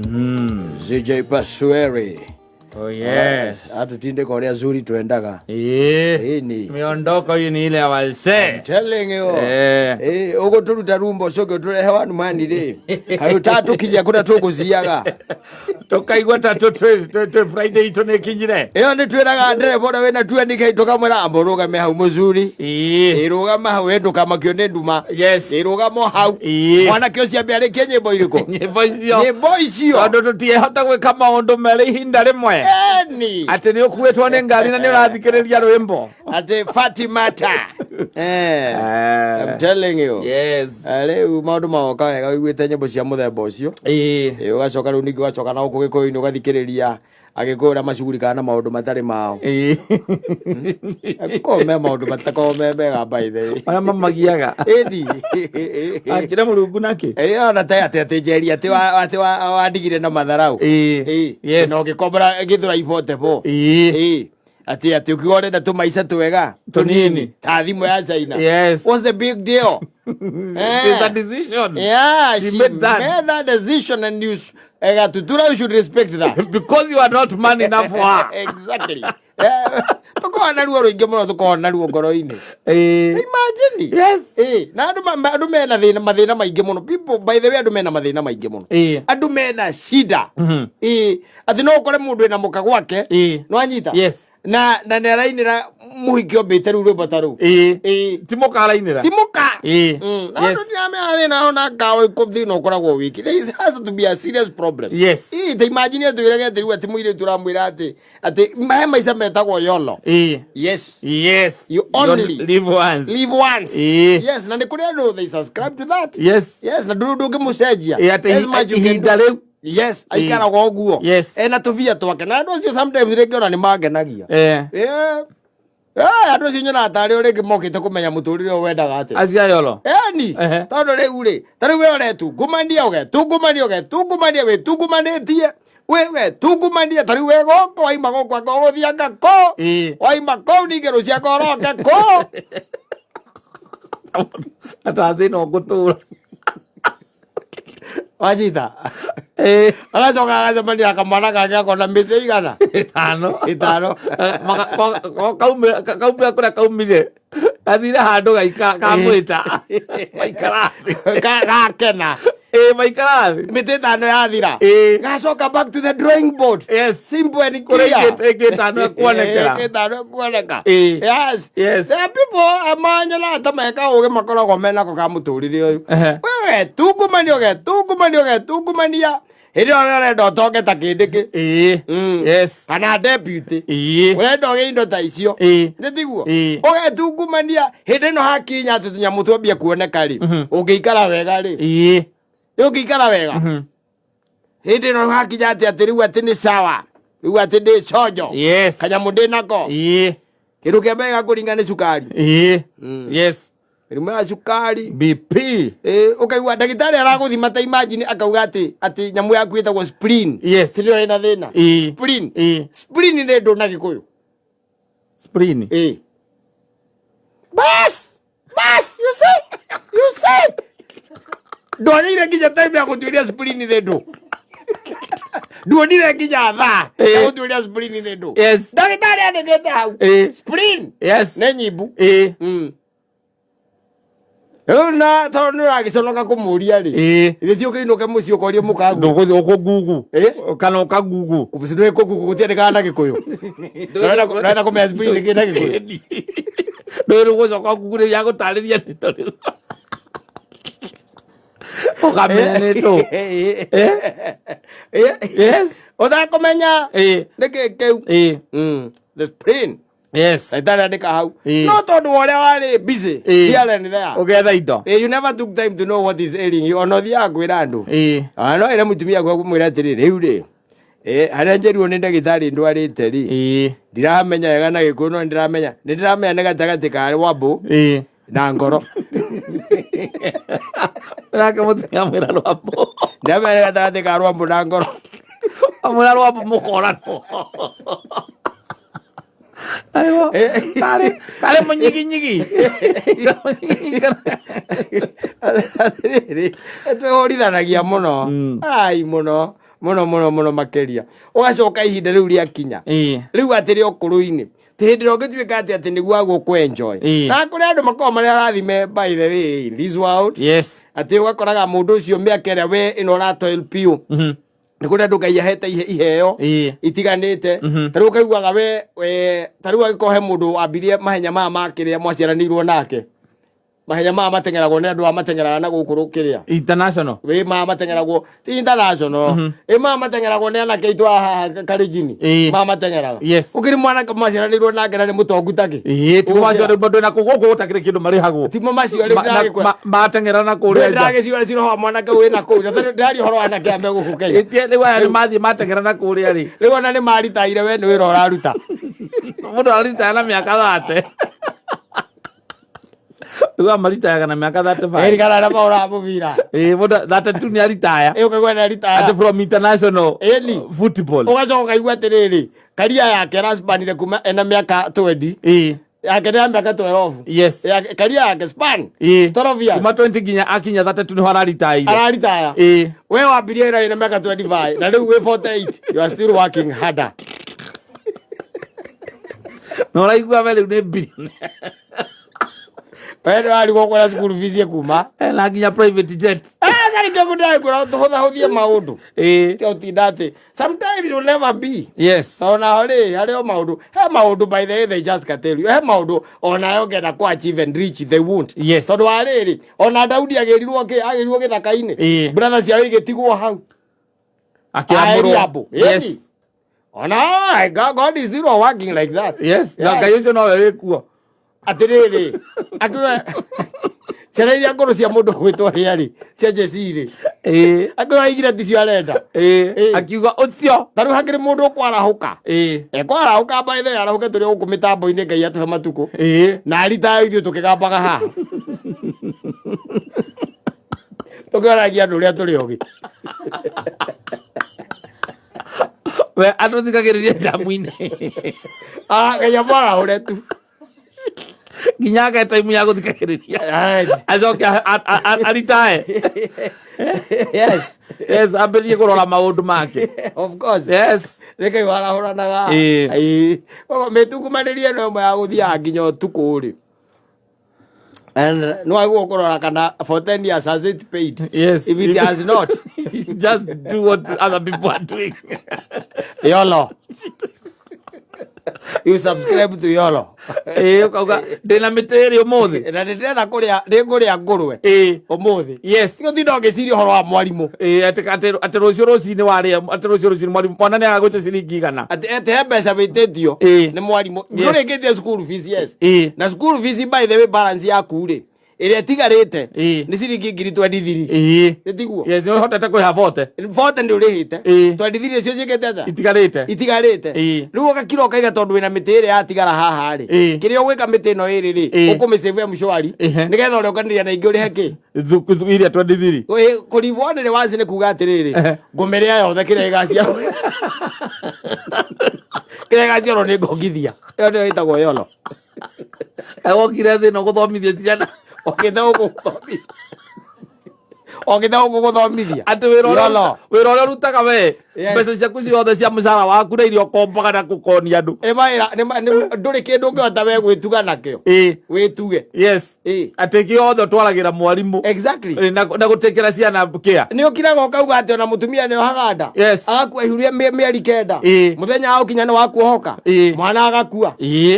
ZJ Pasueri. Oh yes. Atutindĩka ũrĩa zuri twendaga. Ĩĩ. Ĩni. Miondoko hii ni ile ya wazee. Telling you. Eh. Ĩ, ũgũtũruta rumba ũcoke ũtũrehe wanu mani rĩ kaĩ ũtatũkinyia kũrĩa tũgũciaga. Tukaigua ta tũ Friday itũ nĩ ĩkinyire. Ĩyo nĩ twĩraga ndereba ũrĩa wĩna tuanike tũkamwĩra amba ũrũgame hau mũzuri. Ĩĩ. Ĩ, rũgama hau we ndũkamakio nĩ nduma. Yes. Ĩ, rũgama o hau. Ĩĩ. Mwanake ũcio ambe arĩkie nyĩmbo irĩkũ? Nyĩmbo icio. Nyĩmbo icio. Tondũ tũtiĩhota gwĩka maũndũ merĩ ihinda rĩmwe. Eni. Atĩ nĩ ũkuĩtwo nĩ ngari na nĩ ũrathikĩrĩria rwĩmbo. Ati Fatimata. Eh. I'm telling you. Yes. Rĩu maũndũ magoka wega ũiguĩte nyĩmbo cia mũthemba ũcio. Ĩĩ. Ĩ, ũgacoka rĩu ningĩ ũgacoka na gũkũ gĩkũyũ-inĩ ũgathikĩrĩria agĩkũyũ ũrĩa macugurikaga na maũndũ matarĩ mao. Ĩĩ. Korwo me maũndũ matakoragwo me mega by the way. Marĩa mamagiaga. Ĩni. Akĩra Mũrungu nakĩ? Ĩ, ona ta atĩ atĩ njeri atĩ wandigire na matharau. Ĩĩ. Ĩ, Yes. na ũgĩkombora gĩthũrai 44. Ĩĩ. Ĩ, atĩ atĩ ũkiuga ũrenda tũmaica twega Tũnini. ta thimũ ya China. Yes. What's the big deal? It's a decision. Yeah, She she made that. made that decision and you Gatutura, you should respect that. Because you are not man enough for her. Exactly. Tukoragwo na ruo rũingĩ mũno tukoragwo na ruo ngoro-inĩ. Ĩĩ. Imagine. Yes. Eh, na andũ andũ mena thĩna mathĩna maingĩ mũno. People, by the way, andũ mena mathĩna maingĩ mũno. Ĩĩ. Andũ mena shida. Ĩĩ, atĩ no ũkore mũndũ wĩna mũka gwake. Ĩĩ. Nĩwanyita? Yes. Na nĩ arainĩra mũhiki ombĩte rĩu rwĩmbo ta rũu. Ĩĩ. Ĩĩ. Ti mũka arainĩra. Ti mũka. Ĩĩ. Na Yes. andũ ndiramenya thĩna ona ngawa thĩna ũkoragwo wiki. There has to be a serious problem. Yes. Ĩĩ, ta imagine atwĩrage atĩ rĩu atĩ mũirĩtu ũramwĩra atĩ atĩ he maica metagwo yolo. Ĩĩ. Yes. Yes. You only live once. Live once. Ĩĩ. Yes, na nĩ kũrĩ andũ they subscribe to that. Yes. Yes, na ndũrĩ ũndũ ũngĩmũcenjia. Ĩĩ, atĩ As much you can ihinda do. rĩu. Yes, aikaraga ũguo. Yes. Ena tũbia twake na andũ acio sometimes rĩngĩ ona nĩ mangenagia. Eh. Eh. Eh, andũ acio nyonaga tarĩ o rĩngĩ mokĩte kũmenya mũtũrĩre ũyũ wendaga atĩa. Acio ayolo. Eni, Ehe. tondũ rĩu rĩ, ta rĩu we ũretungumania ũgetungumania ũgetungumania wĩtungumanĩtie we wetungumania ta rĩu we gũkũ waima gũkũ anga ũgũthiĩ anga kũ. Ĩĩ. Waima kũu ningĩ rũciũ anga ũroke kũ. Ata thĩna ũngũtũra. Wanyita. Ĩĩ. Agacoka agacemania na kamwana kangĩ akona mĩtĩ igana. Ĩtano. Ĩtano. Kaumĩra kũrĩa kaumire. Gathire handũ gaikara kamwĩta. Maikara thĩ. Gakena. Ĩĩ maikara thĩ. Mĩtĩ ĩtano yathira. Ĩĩ. Gacoka back to the drawing board. Yes. Simple and Kũrĩa clear. ĩngĩ ĩtano ĩkuonekera. Ĩngĩ ĩtano ĩkuoneka. Ĩĩ. Yes. Yes. There are people amanyonaga ta meka ũgĩ makoragwo menako ka mũtũrĩre ũyũ. Ehe. Wewe tungumania ũgetungumania ũgetungumania hĩndĩ ĩyo ũrenda ũtonge ta kĩndĩkĩ. Ĩĩ. Yes. Kana deputy. Ĩĩ. Ũrenda ũgĩe indo ta icio. Ĩĩ. Nĩ tiguo? Ĩĩ. Ũgetungumania hĩndĩ ĩno hakinya atĩ tũnyamũ twambia kuoneka rĩ, ũngĩikara wega rĩ. Ĩĩ. Ũngĩikara wega. Hĩndĩ ĩno hakinya atĩ atĩ rĩu atĩ nĩ sawa. Rĩu atĩ ndĩ conjo. Yes. Kanyamũ ndĩ nako. Ĩĩ. Kĩndũ kĩa mbere gakũringa nĩ cukari. Ĩĩ. Yes. Mĩrimũ ya cukari. BP. Ĩĩ, ũkaigua ndagĩtarĩ aragũthima ta imagine akauga atĩ atĩ nyamũ yaku ĩtagwo spleen. Yes. Ti nĩyo ĩna thĩna. Ĩĩ. Spleen. Ĩĩ. Spleen nĩ ndũ na gĩkũyũ. Spleen. Ĩĩ. Bas! Bas! You see? You see? Ndwagĩire nginya time ya gũtuĩria spleen nĩ ndũ. Nduonire nginya thaa ya Ĩĩ. gũtuĩria spleen nĩ ndũ. Yes. Ndagĩtarĩ andĩkĩte hau. Ĩĩ. Spleen Yes. nĩ nyimbu. Ĩĩ. Rĩu na tondũ nĩ ũragĩconoka kũmũria rĩ. Ĩĩ. Githĩ ti ũkĩinũke mũciĩ ũkorie mũkaguo. Ndũgũthiĩ ũkũngugu. Ĩĩ. Kana ũkangugu. Kũmũci kũgugu gũtiandĩkaga na gĩkũyũ. Ũrenda kũmenya spleen nĩ kĩ na gĩkũyũ. Ndũĩ gũcoka ngugu rĩu ya gũtarĩria nĩ tondũ. Ũkamenya nĩ ndũ. Yes. Ũtakũmenya Ĩĩ. nĩkĩ kĩu. Ĩĩ. The spleen. Yes. Ndagĩtarĩ andĩka hau. Ĩĩ. No tondũ wa ũrĩa warĩ busy Ĩĩ. here and there. Ũgetha indo. You never took time to know what is ailing you. Ona ũthiaga kwĩra andũ. Ĩĩ. Ona no ĩre mũtumia gwaku mwĩre atĩrĩrĩ rĩu rĩ harĩa njerirwo nĩ ndagĩtarĩ ndwarĩte rĩ Ĩĩ. ndiramenya wega na gĩkũyũ no nĩndĩramenya nĩndĩramenya nĩ gatagatĩ ka rwambũ Ĩĩ. na ngoro. Nake mũtumia amwĩra rwambũ. Ndiramenya nĩ gatagatĩ ka rwambũ na ngoro. Amwĩra rwambũ mũkoranwo. Aiwa, karĩ karĩ mũnyiginyigi. Atĩrĩrĩ, twĩhũrithanagia mũno. Ai, mũno mũno mũno mũno makĩria. Ũgacoka ihinda rĩu rĩakinya, rĩu atĩrĩ ũkũrũ-inĩ, ti hĩndĩ ĩrĩa ũngĩtuĩka atĩ atĩ nĩguo agũkũ enjoy. Na kũrĩ andũ makoragwo marĩ arathime, by the way, in this world, atĩ ũgakoraga mũndũ ũcio mĩaka ĩrĩa we ĩno ũratoil biũ, nĩ kũrĩ andũ Ngai ahete iheo itiganĩte. Ta rĩu ũkaiguaga we ta rĩu angĩkorwo he mũndũ wambirie mahenya maya ma kĩrĩa mwaciaranĩirwo nake, mahenya maya mateng'eragwo nĩ andũ aya mateng'eraga na gũkũ kĩrĩa International. Wĩ maya mateng'eragwo ti international, ĩ maya mateng'eragwo nĩ anake aitũ a haha Karenjini. Maya mateng'eraga. Ũkĩrĩ mwanake mwaciaranĩirwo nake na nĩ mũtongu takĩ. Timo macio rĩu ndwĩna kũu gũkũ gũtakĩrĩ kĩndũ marĩhagwo. Timo macio rĩu ndĩragĩkwĩra. Mateng'era na kũrĩa nja. Ndĩragĩciũra cira wa mwanake wĩna kũu. Na ndĩraria ũhoro wa anake aya me gũkũ Kenya. Ĩtie rĩu aya nĩ mathiĩ mateng'era na kũrĩa rĩ. Rĩu ona nĩ maritaire, we nĩ wĩra ũraruta. Mũndũ araritaga na mĩaka 30. Rĩu maritayaga na mĩaka 35. Ĩri kana arĩa mahũraga mũbira. Ĩĩ, mũndũ 32 nĩ aritaya. Ĩ ũkaigua nĩ aritaya. Atĩ from international Ĩni. football. Ũgacoka ũkaigua atĩrĩrĩ, karia yake araspanire kuma ena mĩaka 20. Yake nĩ ya mĩaka 12. Karia yake span 12 years. Kuma 20 nginya akinya 32 nĩho araritaire. Araritaya. We wambirie wĩra wĩna mĩaka 25 na rĩu wĩ 48, you are still working harder. Na ũraigua we rĩu nĩ billionaire. We nĩ warigwo kũrĩa cukuru fees ĩkuma. Ena nginya private jet. Karĩkĩo mũndũ agĩkwĩra tũhũthahũthie maũndũ. Tiga ũtinda atĩ sometimes you'll never be. Tondũ rĩ, harĩ o maũndũ, he maũndũ, by the way, they just can tell you, he maũndũ onawe ũngĩenda kũ achieve and reach, they won't. Tondũ wa rĩrĩ, ona Daudi agĩrirwo kĩ, agĩrirwo gĩthaka-inĩ. Brother ciao igĩtigwo hau. Akĩamũrwo. Eliabu. Ona God is still working like that. Na Ngai ũcio nowe wĩkuo. Atĩrĩrĩ, akiuga ciana iria ngũrũ cia mũndũ gwĩtwo rĩarĩ cia Jesi rĩ, akiuga aigire ticio arenda. Akiuga ũcio. Ta rĩu hakĩrĩ mũndũ ũkwarahũka, ekwarahũka, by the way, arahũke tũrĩ gũkũ mĩtambo-inĩ, Ngai atũhe matukũ, na aritayo ithuĩ tũkĩgambaga haha tũkĩonagia andũ ũrĩa tũrĩ ogĩ. We andũ thikagĩrĩria njamu-inĩ. Ah, Ngai amwarahũre tu. Nginya age time ya gũthikagĩrĩria, acoke aritae. Yes, ambĩrĩrie kũrora maũndũ make. Of course. Reke warahũranaga. Koguo mĩtungumanĩrie ĩno ĩmwe ya gũthiaga nginya ũtukũ rĩ, and no agwo kũrora kana for 10 years has it paid. If it has not, just do what other people are doing. YOLO, you subscribe to YOLO. Ĩĩ, ũkauga ndĩna mĩtĩ ĩrĩ ũmũthĩ. Na ndĩrenda kũrĩa, nĩngũrĩa ngũrwe ũmũthĩ. Tiga ũtinda ũgĩciria ũhoro wa mwarimũ. Ĩĩ, atĩ rũciũ rũcinĩ warĩa, atĩ rũciũ rũcinĩ mwarimũ mwana nĩ agagwĩtia ciringi 100. Atĩ he mbeca wĩtĩtio nĩ mwarimũ. Ndũrĩkĩtie school fees, yes. Na school fees, by the way, balance yaku rĩ, ĩrĩa ĩtigarĩte nĩ ciringi 23,000. Nĩ tiguo? Yes, nĩ ũhotete kũrĩha 40. 40 nĩ ũrĩhĩte. 23 nĩcio ciĩkĩte atĩa? Itigarĩte. Itigarĩte. Rĩu ũgakira ũkaiga tondũ wĩna mĩtĩ ĩrĩa yatigara haha rĩ, kĩrĩa ũgwĩka mĩtĩ ĩno ĩrĩ rĩ, ũkũmĩsave M-Shwari, nĩgetha ũrĩa ũkanĩria na ingĩ ũrĩhe kĩ? Iria 23. Kũrivwo nĩ waci nĩ kuga atĩrĩrĩ, ngũmĩrĩa yothe, kĩrĩa ĩgaciarwo, kĩrĩa ĩgaciarwo nĩ ngongithia. Ĩyo nĩyo ĩtagwo YOLO. Wokire thĩ ĩno gũthomithia ciana. Okĩte gũkũ gũthomithia, okĩte gũkũ gũthomithia. Atĩ wĩra ũrĩa YOLO. Wĩra ũrĩa ũrutaga we, mbeca ciaku ciothe cia mũcara waku na iria ũkombaga na gũkonia andũ. Nĩ mawĩra ndũrĩ kĩndũ ũngĩhota we gwĩtuga nakĩo. Wĩtuge. Atĩ kĩothe ũtwaragĩra mwarimũ. Na gũtĩkĩra ciana kĩa. Nĩ ũkiraga ũkauga atĩ ona mũtumia nĩ ohaga nda, agakua ihu rĩa mĩeri 9, mũthenya wa ũkinya nĩ wa kuohoka, mwana agakua.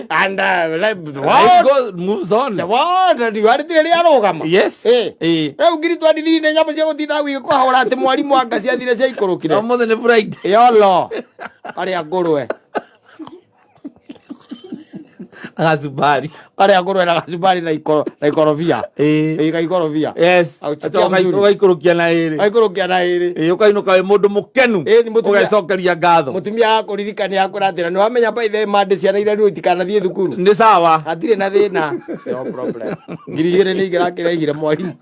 And life, the Life world, moves on. The world rĩtirĩ rĩarũgama. Rĩu 23,000 nĩ nyamũ cia gũtinda gũkũhũra atĩ mwarimũ anga ciathire ciaikũrũkire. Ũmũthĩ nĩ Friday. YOLO, karĩa ngũrwe. Gacumbari. Karĩa ngũrwe na gacumbari na ikoro na ikorobia. Ĩ gaikorobia. Auchikia mzuri. Ũgaikũrũkia na ĩrĩ. Gaikũrũkia na ĩrĩ. Ĩĩ, ũkainũka wĩ mũndũ mũkenu. Ĩĩ, nĩ mũtumia. Ũgecokeria ngatho. Mũtumia akũririkania akwĩra atĩra nĩ wamenya by the way mande ciana iria rĩu itikanathiĩ thukuru. Nĩ sawa. Hatirĩ na thĩna, no problem, 2,000 nĩ ingĩrakĩrehire mwarimũ.